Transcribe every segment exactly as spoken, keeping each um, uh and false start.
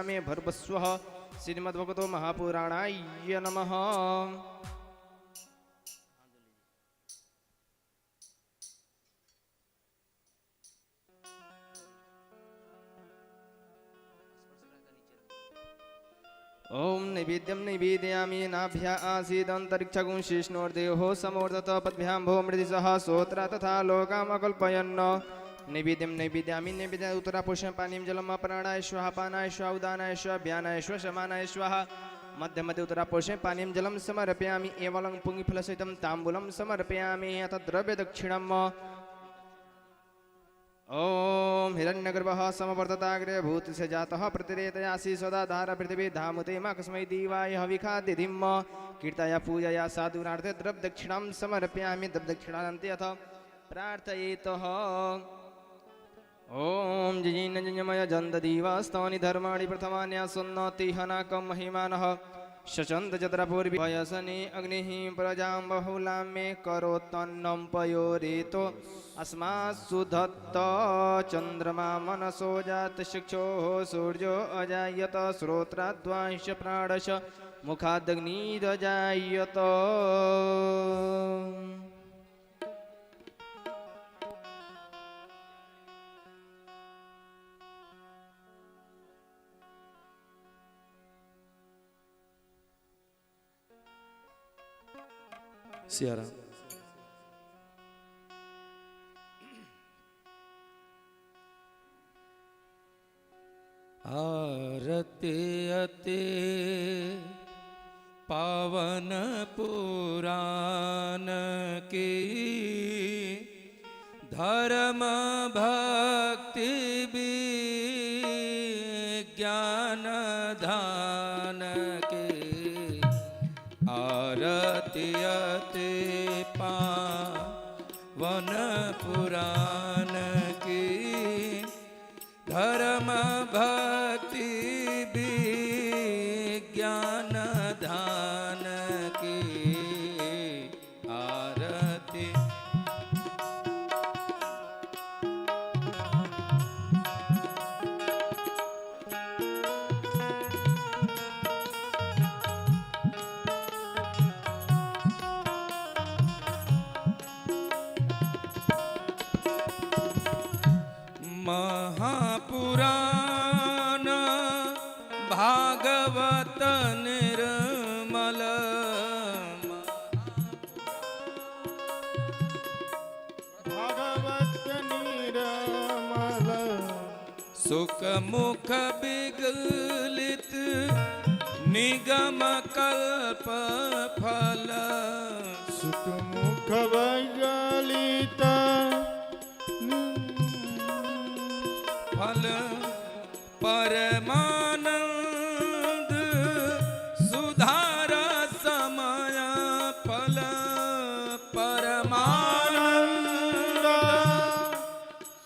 मे भर्वस्वः। श्रीमद्भगवतो महापुराणाय नमः। ॐ नैवेद्यं नैवेदयामि। नाभ्या आसीदन्तरिक्षगुं शिश्नोर्देहो समोर्धत। पद्भ्यां भो मृदिसः श्रोत्रा तथा लोकामकल्पयन्। नैवेद्यं नैवेदयामि। नैवेद्यात् उत्तरा पोषयेत् पानीयं जलम्। प्राणाय स्वाहा, अपानाय स्वाहा, उदानाय स्वाहा, व्यानाय स्वाहा, समानाय स्वाहा। मध्य मध्ये उत्तरा पोषयेत् पानीयं जलं समर्पयामि। एवलं पुंगीफलसहितं ताम्बूलं समर्पयामि। अथ द्रव्यदक्षिणम्। ॐ हिरण्यगर्भः समवर्तताग्रे भूतस्य जातः प्रतिरेतयासि सदा धारा पृथिवी धामुते मा कस्मै देवाय हविखाद्य धीम। कृताय पूजाया साधूनार्थे द्रव्यदक्षिणां समर्पयामि। द्रव्यदक्षिणानन्ते अथ प्रार्थयेतः। ॐ जयेन जयमय जन्त देवास्तानि धर्माणि प्रथमान्यासन्नतिहनाकं महिमानः। सचन्त चतुरा पूर्वी वयसने अग्निः प्रजां बहुलां मे करोत्तन्नं पयो ऋतु अस्मासु धत्त। चन्द्रमा मनसो जातश्चक्षोः सूर्यो अजायत श्रोत्राद्वाञ्च प्राणश्च मुखादग्निरजायत। सियाराम। आरती अति पावन पुरान की, धर्म भक्ति विज्ञान धान की। आरती अति पावन पुरान की, धर्म भक्ति विज्ञान धान की। आरती। महापुराण भागवत निर्मल। भागवत निर्मल। सुख मुख विगलित निगम कल्प फल। सुख मुख विगलित फल। परमानंद सुधार समय फल। परमानंद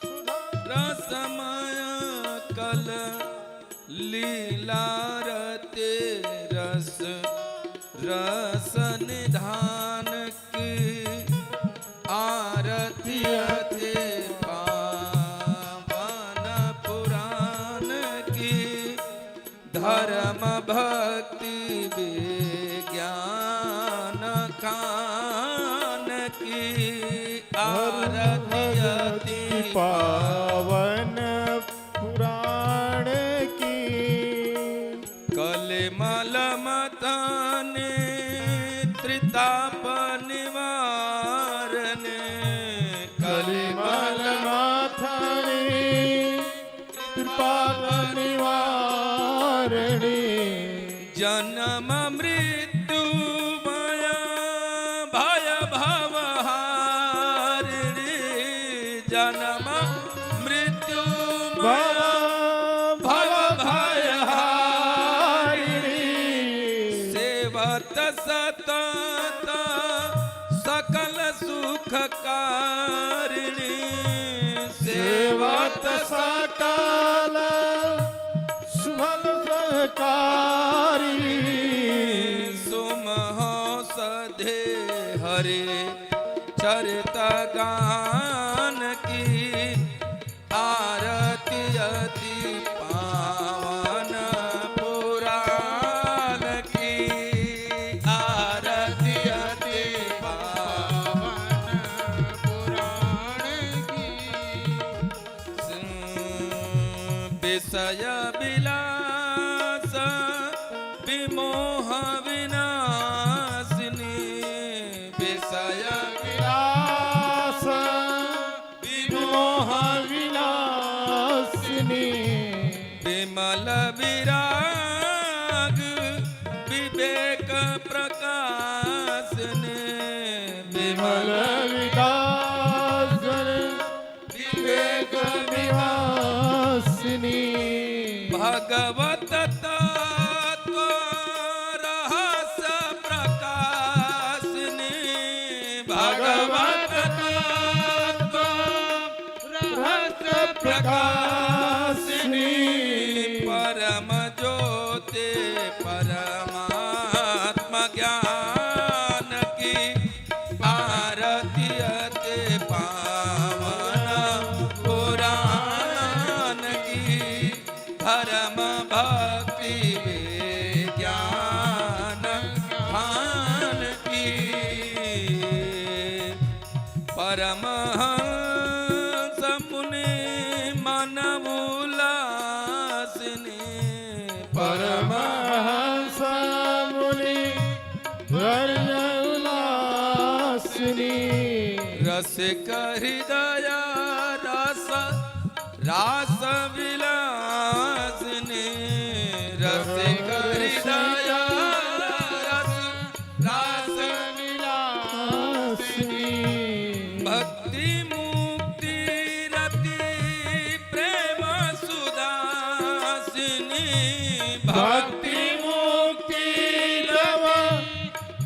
सुधार समय कल लीला रते रस रस निधान की। आरती अति पावन पुरान की, धर्म भक्ति विज्ञान खान की। आरती अति पावन पुराण की। कलिमल मथन त्रिताप निवारण। कलिमल मथन त्रिताप निवारण। जन्म मृत्यु भय भय भव हारिणी। जन्म मृत्यु भव भव भय हारिणी। सेवत सतत सकल सुख कारिणी। सेवत सकल सुफल सुखकारी। सुमहो सधे हरे चरित गान की। आरती अति पावन विषय विलास विमोह विनाशिनी, विषय विलास विमोह विनाशिनी, विमल विराग विवेक प्रकाशिनी, विमल विलास विवेक विनाशिनी। भगवत तत्व रहस्य प्रकाशिनी। भगवत तत्व रहस्य प्रकाशिनी। परम ज्योति परमात्म ज्ञान की आरती अति पावन पुराण की, धर्म भक्ति विज्ञान ज्ञान की। परमहंस मुनि मन उल्लासिनी। परमहंस मुनि मन उल्लासिनी। रसिक हृदय रस रास विलासिनी। रसिक हृदय रस रास विलासिनी। भक्ति मुक्ति रति प्रेम सुदासिनी। भक्ति मुक्ति रति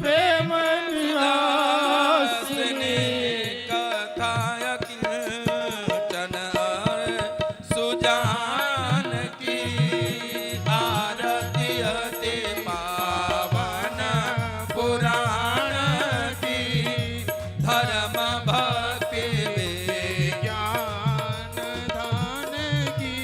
प्रेम विलासिनी। कथा किंचन सुजान की, आरती अति पावन पुराण की, धर्म भक्ति विज्ञान दान की।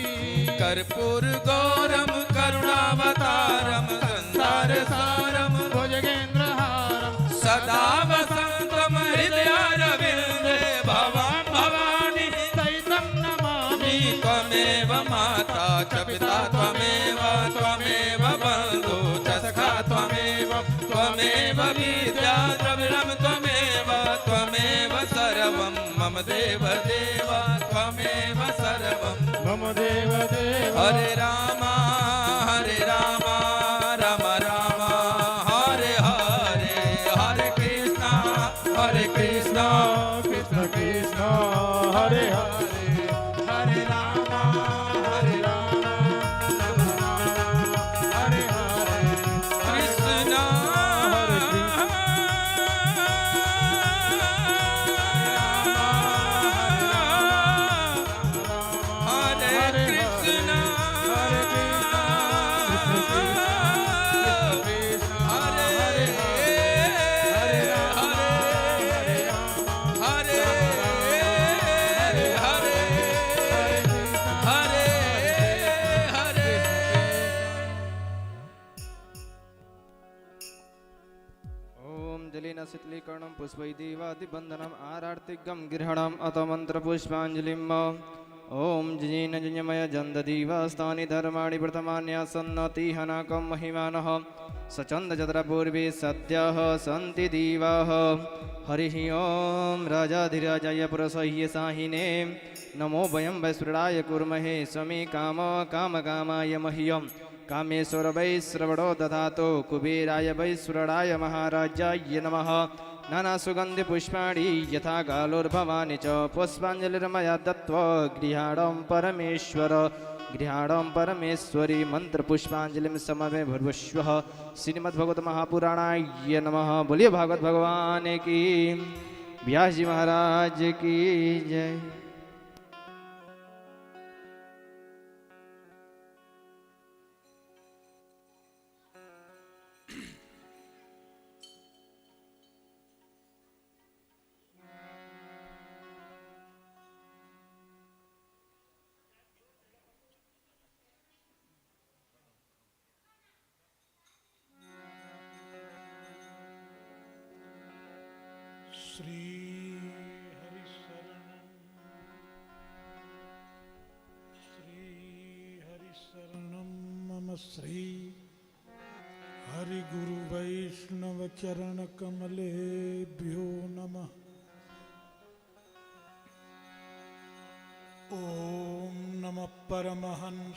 कर्पूर गौरम करुणावतारम संसार सारम भुजगेंद्र हारम सदा वसंतम हृदयारविंदे भवम भवानी सहितं नमामि। त्वमेव माता च पिता त्वमेव, त्वमेव बंधु च सखा त्वमेव, त्वमेव विद्या द्रविणं त्वमेव, त्वमेव सर्वं मम देव देव, त्वमेव सर्वं मम देव देव। हरे राम हरे राम राम राम हरे हरे, हरे कृष्णा हरे कृष्णा कृष्णा कृष्णा हरे हरे, हरे राम हरे राम राम राम हरे हरे, कृष्णा हरे कृष्णा हरे कृष्णा हरे कृष्णा कृष्णा कृष्णा हरे हरे, हरे राम हरे राम हरे हरे, हरे हरे, हरे हरे, हरे हरे। ओम जलेन शीतलीकरणं पुष्पैः दीवादिबन्धनम् आरार्तिकं गृह्णाम अथ मंत्र पुष्पांजलिम। ओम जजेन जज्ञमय जंत दीवास्तानि धर्माणि वर्तमान्यासन्नतिहनकं महिमानः। सचंद जत्र पूर्वे सद्यः सन्ति दीवाः। हरिः ओम राजाधिराजाय पुरसह्य साहिने। नमो वयं वै सूर्याय कुर्महे स्वामी काम काम कामाय मह्यं। कामेश्वर वै श्रवणो दधातु कुबेराय वै सूर्याय महाराजाय नमः। नाना सुगंधि पुष्पाणि यथा गालोर्भवानि च पुष्पांजलिर्मया दत्त्वा गृहाणं परमेश्वर गृहाणं परमेश्वरी। मंत्र पुष्पांजलिं समर्पयामि भूर्भुवः। श्रीमद्भगवत महापुराणाय नमः। बोलिए भागवत भगवान की, व्यास जी महाराज की जय। श्री हरि शरण। श्री हरि गुरु वैष्णव चरण कमलेभ्यो नमः। ओम नमः परमहंसास्वादित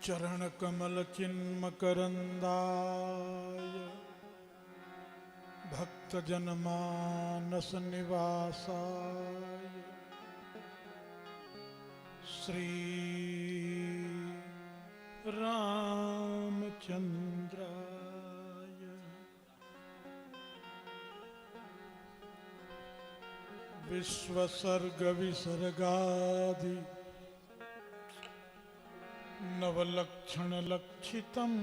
चरण कमल चिन्मकरंदाय भक्तजनमानस निवासाय श्री रामचंद्राय विश्वसर्ग विसर्गादि नवलक्षण लक्षितम